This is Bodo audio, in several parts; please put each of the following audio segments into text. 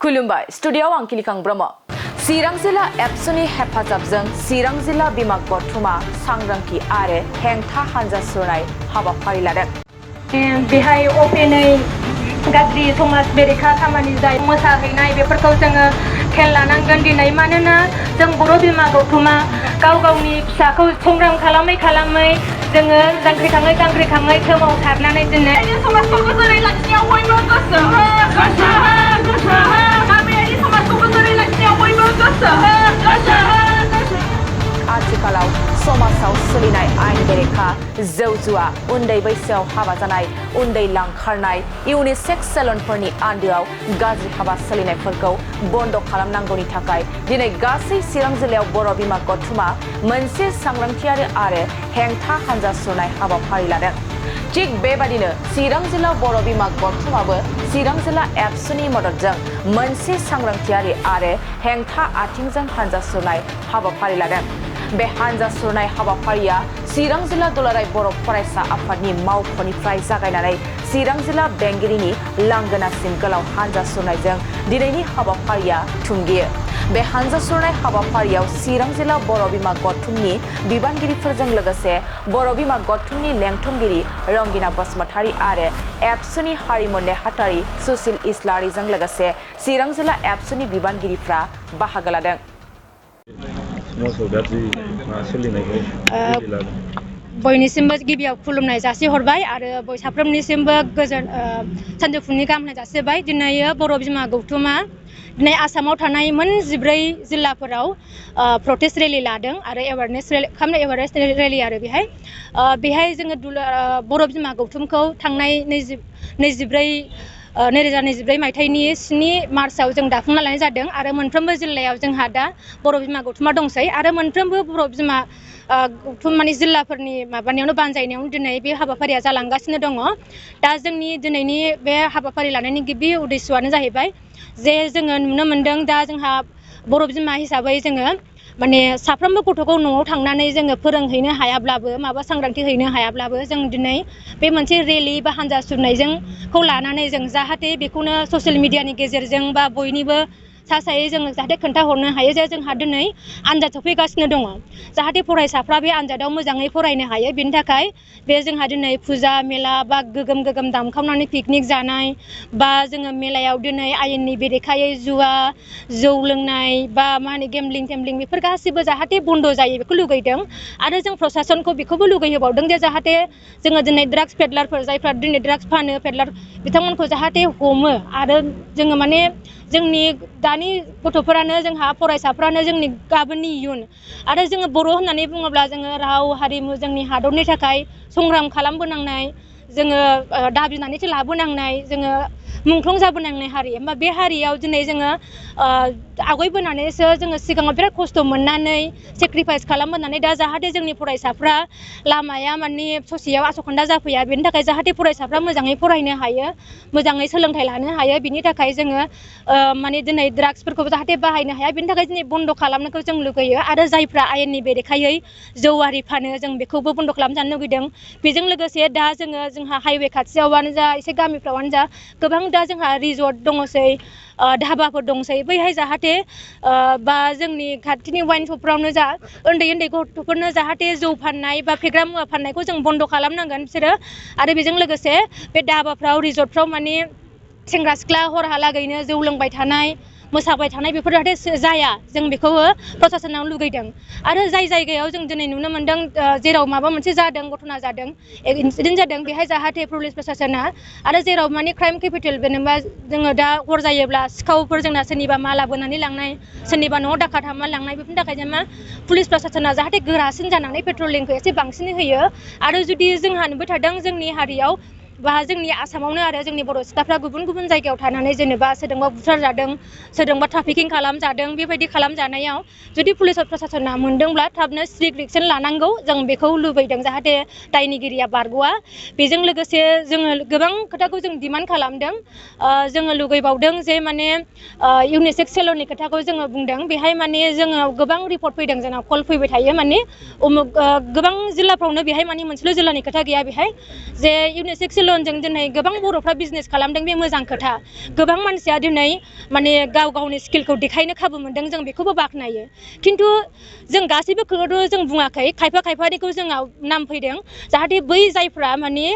खुलुमबाय स्टुडिय'आव आं किलिकां ब्रह्म चिरां जिल्ला एबसुनि हेफाजाबजों चिरां जिल्ला बिमा गौथुमा सांग्रांथि आरो हेंथा हानजा सुरनाय हाबाफारि लादों। बेहाय अपेनै गाज्रि समाज बेरेखा खामानि जाय मोसाहैनाय बेफोरखौ जोङो खेल लानांगोन दिनै मानोना जों बर' बिमा गौथुमा गाव गावनि फिसाखौ संग्राम खालामै जोङो जांख्रिखाङै सोमावसारनानै दिनै समाजखौ गोजोनै लाखिनायाव बयबो गोसो हो गामियारि समाजखौ गोजोनै लाखिनायाव बयबो गोसो हो आथिखालाव समाजाव सोलिनाय आयेन बेरेखा जौ जुवा उन्दै बैसोआव हाबा जानाय उन्दै लांखारनाय इउनिसेक्स सेलुनफोरनि आन्दोआव गाज्रि हाबा सोलिनायफोरखौ बन्द खालामनांगौनि थाखाय दिनै गासै चिरां जिल्लायाव बर' बिमा गौथुमा मोनसे सांग्रांथियारि आरो हेंथा हानजा सुरनाय हाबाफारि लादों। थिग बेबादिनो चिरां जिल्ला बर' बिमा गौथुमाबो चिरां जिल्ला एबसुनि मददजों मोनसे सांग्रांथियारि आरो हेंथा आथिंजों हानजा सुरनाय हाबाफारि लादों। बे हानजा सुरनाय हाबाफारिया चिरां जिल्ला दुलाराय बर' फरायसा आफादनि मावख'निफ्राय जागायनानै चिरां जिल्ला बेंगिरिनि लांगोनासिम गोलाव हानजा सुरनायजों दिनैनि हाबाफारिया थुंगेयो। बे हानजा सुरनाय हाबाफारियाव चिरां जिल्ला बर' बिमा गौथुमनि बिबानगिरिफोरजों लोगोसे बर' बिमा गौथुमनि लेंथुमगिरि रंगिना बसुमतारी आरो एबसुनि हारिमु नेहाथारि सुसिल इस्लारिजों लोगोसे चिरां जिल्ला एबसुनि बिबानगिरिफ्रा बाहागो लादों। बयनिसिमबो गिबियाव खुलुमनाय जासिहरबाय आरो साफ्रोमनिसिमबो गोजोन सानजौफुनि गाहाम हामलायनाय जासिबाय। दिनै बर' बिमा गौथुमा दिनै आसामाव थानाय मोन 14 जिल्लाफोराव प्रटेस्ट रेलि लादों आरो एवारनेस रेलि आरो बेहाय जोङो बर' बिमा गौथुमखौ थांनाय 2024 मायथाइनि 7 मार्चआव जों दाफुंना लानाय जादों आरो मोनफ्रोमबो जिल्लायाव जोंहा दा बर' बिमा गौथुमा दंसै आरो मोनफ्रोमबो बर' बिमा गौथुम माने जिल्लाफोरनि माबानायावनो बानजायनायावनो दिनै बे हाबाफारिया जालांगासिनो दङ। दा जोंनि दिनैनि बे हाबाफारि लानायनि गिबि उद्देश्यआनो जाहैबाय जे जोङो नुनो मोनदों दा जोंहा बर' बिमा हिसाबै जोङो माने साफ्रोमबो गथ'खौ न'आव थांनानै जोङो फोरोंहैनो हायाब्लाबो माबा सांग्रांथि हैनो हायाब्लाबो जों दिनै बे मोनसे रेलि बा हानजा सुरनायजोंखौ लानानै जों जाहाथे बेखौनो ससियेल मिडियानि गेजेरजों बा बयनिबो सासायै जोङो जाहाथे खोन्थाहरनो हायो जे जोंहा दिनै आनजाद सफैगासिनो दङ जाहाथे फरायसाफ्रा बे आनजादाव मोजाङै फरायनो हायो बेनि थाखाय बे जोंहा दिनै फुजा मेला बा गोगोम दामखावनानै पिकनिक जानाय बा जोङो मेलायाव दिनै आयेननि बेरेखायै जुवा जौ लोंनाय बा मा होनो गेमलिं बेफोर गासिबो जाहाथे बन्द जायो बेखौ लुगैदों आरो जों प्रसासनखौ बेखौबो लुगैहोबावदों जे जाहाथे जोङो दिनै ड्राग्स पेडलारफोर जायफ्रा दिनै ड्राग्स फानो पेडलार बिथांमोनखौ जाहाथे हमो आरो जोङो माने जोंनि दानि गथ'फोरानो जोंहा फरायसाफ्रानो जोंनि गाबोननि इयुन आरो जोङो बर' होननानै बुङोब्ला जोङो राव हारिमु जोंनि हादरनि थाखाय संग्राम खालामबोनांनाय जोङो दाबिनानैसो लाबोनांनाय जोङो मुंख्लं जाबोनांनाय हारि होमबा बे हारियाव दिनै जोङो आवगायबोनानैसो जोङो सिगाङाव बिराद खस्थ' मोननानै सेक्रिफाइस खालामबोनानै दा जाहाथे जोंनि फरायसाफ्रा लामाया माने ससेयाव आसखान्दा जाफैया बेनि थाखाय जाहाथे फरायसाफ्रा मोजाङै फरायनो हायो मोजाङै सोलोंथाइ लानो हायो बिनि थाखाय जोङो माने दिनै ड्राग्सफोरखौ जाहाथे बाहायनो हाया बिनि थाखाय दिनै बन्द खालामनायखौ जों लुगैयो आरो जायफ्रा आयेननि बेरेखायै जौआरि फानो जों बेखौबो बन्द खालामजानो लुगैदों। बेजों लोगोसे दा जोंहा हाइवे खाथियावनो जा एसे गामिफ्रावनो जा गोबां दा जोंहा रिजर्ट दङसै धाबाफोर दंसै बैहाय जाहाथे बा जोंनि खाथिनि वाइन शपफ्रावनो जा उन्दै गथ'फोरनो जाहाथे जौ फाननाय बा फेग्रा मुवा फाननायखौ जों बन्द खालामनांगोन बिसोरो आरो बेजों लोगोसे बे धाबाफ्राव रिजर्टफ्राव माने सेंग्रा सिख्ला हरहालागैनो जौ लोंबाय थानाय मोसाबाय थानाय बेफोर जाहाथे जाया जों बेखौ प्रसासनाव लुगैदों आरो जाय जायगायाव जों दिनै नुनो मोनदों जेराव माबा मोनसे जादों घटना जादों इनसिडेन्ट जादों बेहाय जाहाथे पुलिस प्रसासना आरो जेराव माने क्राइम केपिटेल जेनेबा जोङो दा हर जायोब्ला सिखावफोर जोंना सोरनिबा मा लाबोनानै लांनाय सोरनिबा न'आव दाखार हाबनानै लांनाय बेफोरनि थाखाय मा पुलिस प्रसासना जाहाथे गोरासिन जानानै पेट्रलिंखौ एसे बांसिनै होयो आरो जुदि जोंहा नुबाय थादों जोंनि हारियाव बा जोंनि आसामावनो आरो जोंनि बर' सिख्लाफ्रा गुबुन जायगायाव थानानै जेनेबा सोरजोंबा बुथारजादों सोरजोंबा ट्राफिकिं खालामजादों बेबायदि खालामजानायाव जुदि पुलिस प्रसासना मोनदोंब्ला थाबनो स्ट्रिक्ट एक्सन लानांगौ जों बेखौ लुबैदों जाहाथे दायनिगिरिया बारग'आ बेजों लोगोसे जोङो गोबां खोथाखौ जों डिमान्ड खालामदों जोङो लुगैबावदों जे माने इउनिसेक्स सेलुननि खोथाखौ जोङो बुंदों बेहाय माने जोङो गोबां रिपर्ट फैदों जोंनाव कल फैबाय थायो माने गोबां जिल्लाफ्रावनो बेहाय माने मोनसेल' जिल्लानि खोथा गैया बेहाय जे इउनिसेक्स सेलुनजों दिनै गोबां बर'फ्रा बिजनेस खालामदों बे मोजां खोथा गोबां मानसिया दिनै माने गाव गावनि स्किलखौ देखायनो खाबु मोनदों जों बेखौबो बाख्नायो खिन्थु जों गासैबोखौथ' जों बुङाखै खायफा खायफानिखौ जोंनाव नाम फैदों जाहाथे बै जायफ्रा माने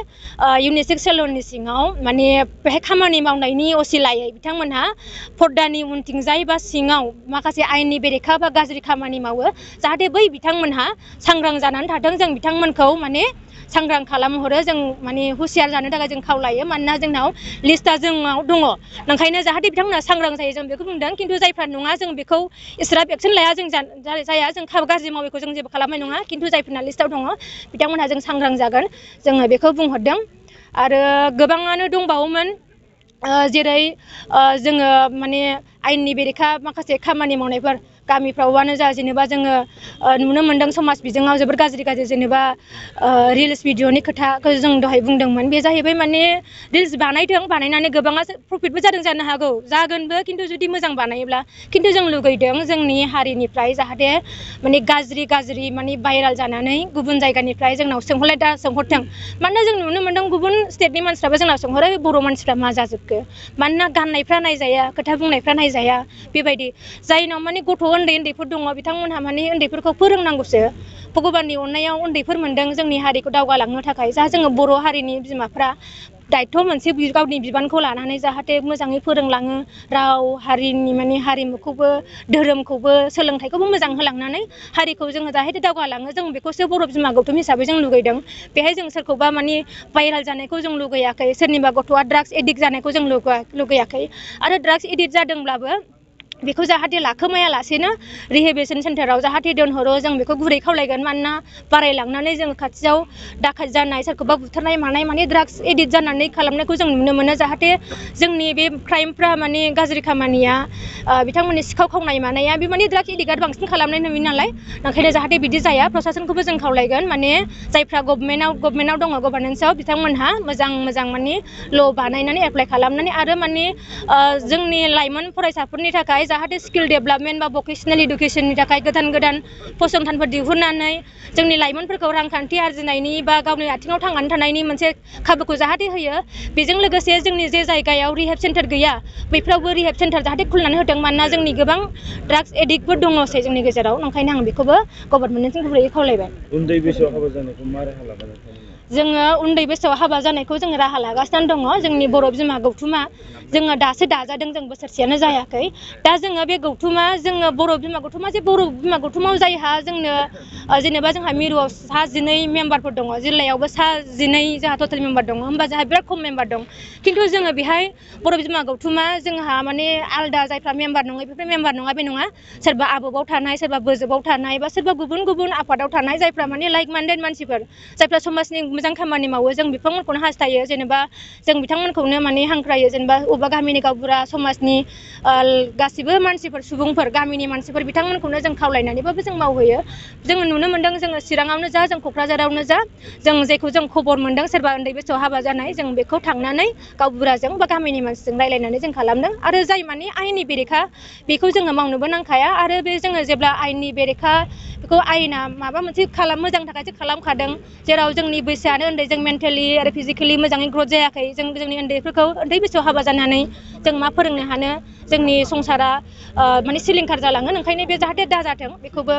इउनिसेक्स सेलुननि सिङाव माने बेहाय खामानि मावनायनि असिलायै बिथांमोनहा पर्दानि उनथिंजाय बा सिङाव माखासे आयेननि बेरेखा बा गाज्रि खामानि मावो जाहाथे बै बिथांमोनहा सांग्रां जानानै थाथों जों बिथांमोनखौ माने सांग्रां खालामहरो जों माने हुसियार जानो थाखाय जों खावलायो मानोना जोंनाव लिस्टआ जोंनाव दङ ओंखायनो जाहाथे बिथांमोनहा सांग्रां जायो जों बेखौ बुंदों खिन्थु जायफ्रा नङा जों बेखौ इसिग्राब एक्सन लाया जों जाया जों गाज्रि मावैखौ जों जेबो खालामनाय नङा खिन्थु जायफोरना लिस्टआव दङ बिथांमोनहा जों सांग्रां जागोन जोङो बेखौ बुंहरदों आरो गोबाङानो दंबावोमोन जेरै जोङो माने आयेननि बेरेखा माखासे खामानि मावनायफोर गामिफ्रावबानो जा जेनेबा जोङो नुनो मोनदों समाज बिजोङाव जोबोर गाज्रि जेनेबा रिल्स भिडिअनि खोथाखौ जों दहाय बुंदोंमोन बे जाहैबाय माने रिल्स बानायदों बानायनानै गोबाङा प्रफिटबो जादों जानो हागौ जागोनबो खिन्थु जुदि मोजां बानायोब्ला खिन्थु जों लुगैदों जोंनि हारिनिफ्राय जाहाथे माने गाज्रि माने भाइराल जानानै गुबुन जायगानिफ्राय जोंनाव सोंहरथों मानोना जों नुनो मोनदों गुबुन स्टेटनि मानसिफ्राबो जोंनाव सोंहरो बर' मानसिफ्रा मा जाजोबखो मानोना गाननायफ्रा नायजाया खोथा बुंनायफ्रा नायजाया बेबायदि जायनाव माने गथ' उन्दैफोर दङ बिथांमोनहा माने उन्दैफोरखौ फोरोंनांगौसो भगबाननि अननायाव उन्दैफोर मोनदों जोंनि हारिखौ दावगालांनो थाखाय जा जोङो बर' हारिनि बिमाफ्रा दायथ' मोनसे गावनि बिबानखौ लानानै जाहाथे मोजाङै फोरोंलाङो राव हारिनि माने हारिमुखौबो धोरोमखौबो सोलोंथाइखौबो मोजां होलांनानै हारिखौ जोङो जाहाथे दावगालाङो जों बेखौसो बर' बिमा गौथुम हिसाबै जों लुगैदों बेहाय जों सोरखौबा माने भाइराल जानायखौ जों लुगैयाखै सोरनिबा गथ'आ ड्राग्स एडिक्ट जानायखौ जों लुगैयाखै आरो ड्राग्स एडिक्ट जादोंब्लाबो बेखौ जाहाथे लाखोमायालासेनो रिहेबिलिटेसन सेन्टाराव जाहाथे दोनहरो जों बेखौ गुरै खावलायगोन मानोना बारायलांनानै जों खाथियाव दाखाल जानाय सोरखौबा बुथारनाय मानाय माने ड्राग्स एडिक्ट जानानै खालामनायखौ जों नुनो मोनो जाहाथे जोंनि बे क्राइमफ्रा माने गाज्रि खामानिया बिथांमोननि सिखाव खावनाय मानाया बे माने ड्राग्स एडिक्टआ बांसिन खालामनाय नुयो नालाय ओंखायनो जाहाथे बिदि जाया प्रसासनखौबो जों खावलायगोन माने जायफ्रा गभर्नमेन्टआव दङ गभर्नेन्सआव बिथांमोनहा मोजां माने ल' बानायनानै एप्लाइ खालामनानै आरो माने जोंनि लाइमोन फरायसाफोरनि थाखाय जाहाथे स्किल डेभेलपमेन्ट बा भकेसनेल इडुकेसननि थाखाय गोदान फसंथानफोर दिहुननानै जोंनि लाइमोनफोरखौ रांखान्थि आरजिनायनि बा गावनि आथिङाव थांनानै थानायनि मोनसे खाबुखौ जाहाथे होयो बेजों लोगोसे जोंनि जे जायगायाव रिहेब सेन्टार गैया बैफ्रावबो रिहेब सेन्टार जाहाथे खुलिनानै होथों मानोना जोंनि गोबां ड्राग्स एडिक्टफोर दङसै जोंनि गेजेराव ओंखायनो आं बेखौबो गभर्नमेन्टजों गुरैयै खावलायबाय उन्दै बैसोआव हाबा जानायखौ मा राहा लागोन जोङो उन्दै बैसोआव हाबा जानायखौ जोङो राहा लागासिनो दङ जोंनि बर' बिमा गौथुमा जोङो दासो दाजादों जों बोसोरसेयानो जायाखै दा जोङो बे गौथुमा जोङो बर' बिमा गौथुमा जे बर' बिमा गौथुमाव जायहा जोंनो जेनेबा जोंहा मिरुआव 12 मेम्बारफोर दङ जिल्लायावबो 12 जोंहा टटेल मेम्बार दङ होमबा जोंहा बिराद खम मेम्बार दं खिन्थु जोङो बेहाय बर' बिमा गौथुमा जोंहा माने आलदा जायफ्रा मेम्बार नङा बेफोर मेम्बार नङा बे नङा सोरबा आबबाव थानाय सोरबा बोजोबाव थानाय बा सोरबा गुबुन आफादाव थानाय जायफ्रा माने लाइक माइन्डेड मानसिफोर जायफ्रा समाजनि मोजां खामानि मावो जों बिथांमोनखौनो हास्थायो जेनेबा जों बिथांमोनखौनो माने हांख्रायो जेनेबा अबेबा गामिनि गावबुरा समाजनि गासिबो मानसिफोर सुबुंफोर गामिनि मानसिफोर बिथांमोनखौनो जों खावलायनानैबाबो जों मावहोयो जोङो नुनो मोनदों जोङो चिराङावनो जा जों क'क्राझारावनो जा जों जेखौ जों खबर मोनदों सोरबा उन्दै बैसोआव हाबा जानाय जों बेखौ थांनानै गावबुराजों बा गामिनि मानसिजों रायलायनानै जों खालामदों आरो जाय माने आयेननि बेरेखा बेखौ जोङो मावनोबो नांखाया आरो बे जोङो जेब्ला आयेननि बेरेखा बेखौ आयेना माबा मोनसे मोजांनि थाखायसो खालामखादों जेराव जोंनि बैसोआनो उन्दै जों मेन्टेलि आरो फिजिकेलि मोजाङै ग्रथ जायाखै जों जोंनि उन्दैफोरखौ उन्दै बैसोआव हाबा जानानै जों मा फोरोंनो हानो जोंनि संसारा माने सिलिंखार जालाङो ओंखायनो बे जाहाथे दाजाथों बेखौबो